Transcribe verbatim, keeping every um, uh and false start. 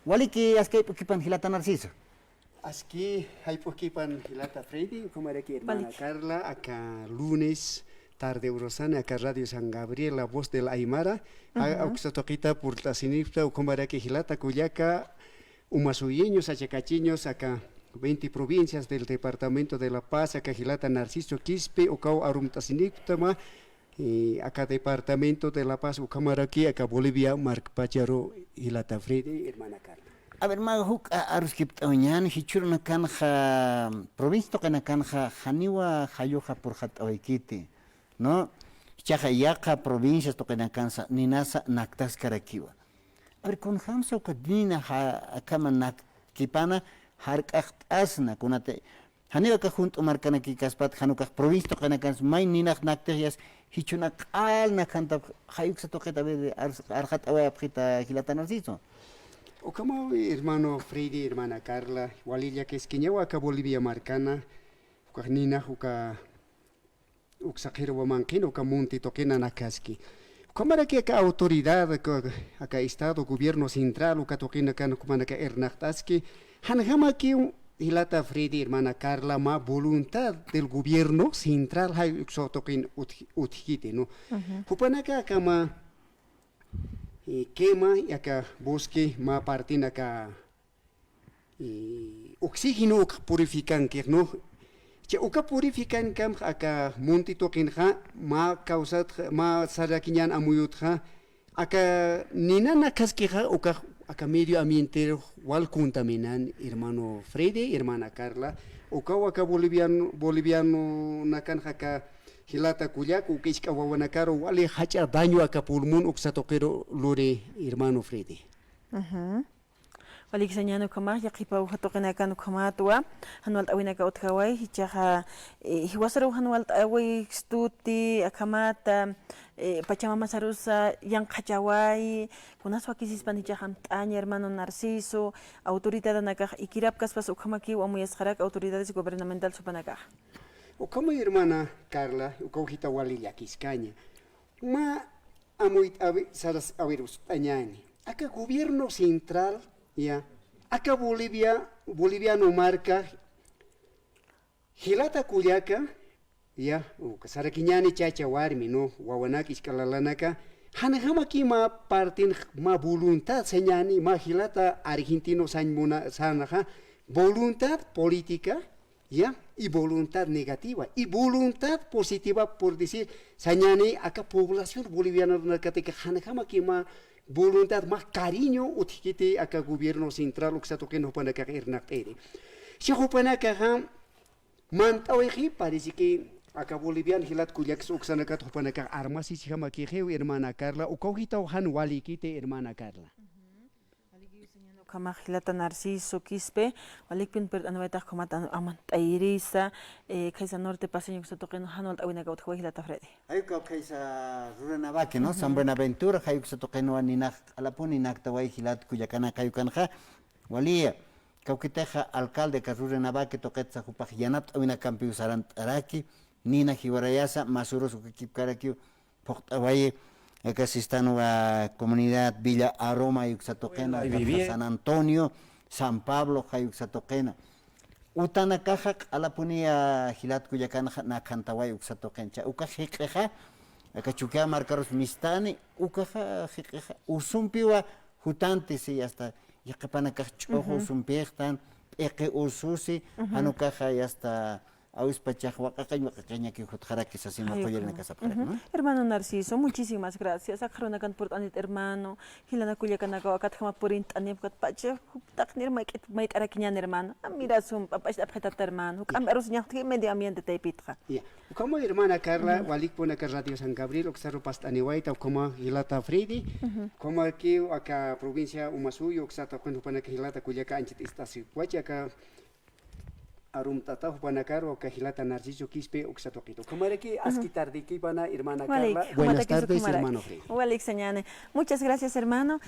Waliki askayp'ukipan jilata Narciso. Aski jayp'ukipan jilata Freddy, ukhamaraki hermana Carla, aka lunes tarde urasani, aka Radio San Gabriel, La Voz del Aymara, uksa tuqita purt'asinipxta, ukhamaraki jilata kullaka, umasuyeños, achacacheños, aka veinte provincias del departamento de La Paz, aka jilata Narciso Quispe, ukaw arumt'asinipxtama, eh, aka departamento de La Paz, ukhamaraki aka Bolivia markpacharu jilata Freddy, hermana Carla. A ver, mä juk'a aruskipt'awañäni, jichhürunakanxa, provincia tuqinakanxa, janiwa jalluxa purxat'awaykiti, ¿no? Jichhaxa yaqha provincias tuqinakansa, ninasa naktaskarakiwa. A ver, kunjamsa uka nina ja-, akhama nakkipana, jark'aqt'asna, kunati, janiw aka junt'u markanakikaspat, jan ukax provincia tuqinakansa, may ninax naktixyas, jichhüna q'al nakhantap, jay uksa tuqita, a ver, ar-, arxat'awayapxita jilata Narciso. Ukhamaw, hermano Freddy, hermana Carla, wali llakiskiñawa aka Bolivia markana, ukax ninax uka uksa qhirwa manqhina uka munti tuqina nakhaski. Ukhamaraki aka autoridad, aka, aka estado, gobierno central, uka tuqinakan ukhamanaka irnaqt'aski, janjamakiw jilata Freddy, hermana Carla, mä voluntad del gobierno central, jay uksa tuqin utj-, utjkiti, ¿no? Jupanaka akhama, eh, quema, aka bosque, mä partinaka, eh, oxígeno uka purificankix, ¿no? Chay uka purificankamx aka munti tuqinxa, mä causa, mä sarakiñän amuyutxa, aka nina nakhaskixa, ukax aka medio ambienterux wal contaminan, hermano Freddy, hermana Carla, ukaw aka boliviano, bolivianonakanxa aka jilata kullaka, uka isk'a wawanakaru wali jach'a daño aka pulmón uksa tuqiru luri, hermano Freddy. Walikisañäni ukhamax, yaqhipa uja tuqinakan ukhamatwa, jan walt'äwinaka utjaway, jichhaxa, eh, jiwasaruw jan walt'äwist'iti, akhamata, eh, pachamamasarusa, yanqhachaway, kunas wakisispan jichhax amt'aña, hermano Narciso, autoridadanakax, ikirapkaspas ukhamakiw amuyasxarak autoridades gubernamentales jupanakaxa. Ukhama hermana Carla, ukaw jita wali llakiskaña. Mä amuyt'äwi sarast'awirust'añäni. Aka gobierno central, ya, aka Bolivia, boliviano marka, jilata kullaka, ya, uka sarakiñäni chacha warmi, ¿no? Wawanak isk'a lalanaka, janjamaki mä partin mä voluntad sañäni, mä jilata argentino sañ muna, sänxa, voluntad política, ¿ya? Y voluntad negativa, y voluntad positiva, por decir, sañäni aka población boliviananakatakix janjamaki mä voluntad, mä cariño utjkiti aka gobierno central uksa tuqin jupanakax irnaqt'iri. Si jupanakaxa mant'awayxi, parece que aka boliviano jilat kullaksa uksanakat jupanakax armasisijamakixi, hermana Carla, ukaw jitaw jan walikiti, hermana Carla. Ukhamax jilata Narciso Quispe, walikpin purt'aniwaytax ukhamat amant'ayirisa, eh, khaysa Norte Paceño uksa tuqin jan walt'äwinaka utjaway jilata Freddy. Jay ukaw khaysa ruranawaki, ¿no? San Buenaventura, jay uksa tuqinwa ninax q'alapuni naktaway jilat kullakanaka jay ukanxa, waliya, kawkitixa alcalde aka ruranawaki tuqitsa jupax yanapt'äwinakampiw sarant'araki, nina jiwarayasa, mä urus ukakipkarakiw, phuqt'awayi, aka sistanwa comunidad Villa Aroma, jay uksa tuqina, San Antonio, San Pablo, jay uksa tuqina. Utanakaxa q'alapuniya jilat kullakanxa nakhantaway uksa tuqin. Cha ukax jik'ixa, aka Chukiyawu markarus mistani, ukaxa jik'ixa, usumpiwa jutanti, si, hasta yaqhipanakax ch'uxu usumpixtan, p'iqi ususi, jan ukaxa, y hasta awispachax waq'iqiñ waq'iqiñakiw jutxaraki sasin, qullirinakas sapxaraki, ¿no? Hermano Narciso, muchísimas gracias. Akxarunakan purt'anit, hermano. Jilanak kullakanakaw akatjama purint'anipxat pacha, juptaqnir mayk'it mayt'arakiñän, hermano. Amirasun, p'apacht'apxitat, hermano. Juk'amp arusiñaxtki medio ambiente taypitxa. Ya. Ukhama hermana Carla, walikpunaka Radio San Gabriel, uksaru past'aniwayta, ukhama jilata Freddy, ukhamakiw aka provincia Umasuyu, uksa tuqin jupanaka jilata kullaka anchhit ist'asiwachi, aka arumt'ata jupanakaru, aka jilata Narciso Quispe uksa tuqita. Ukhamaraki aski tardikipana, hermana Carla. Buenas tardes, hermano Freddy. Walik sañäni. Muchas gracias, hermano.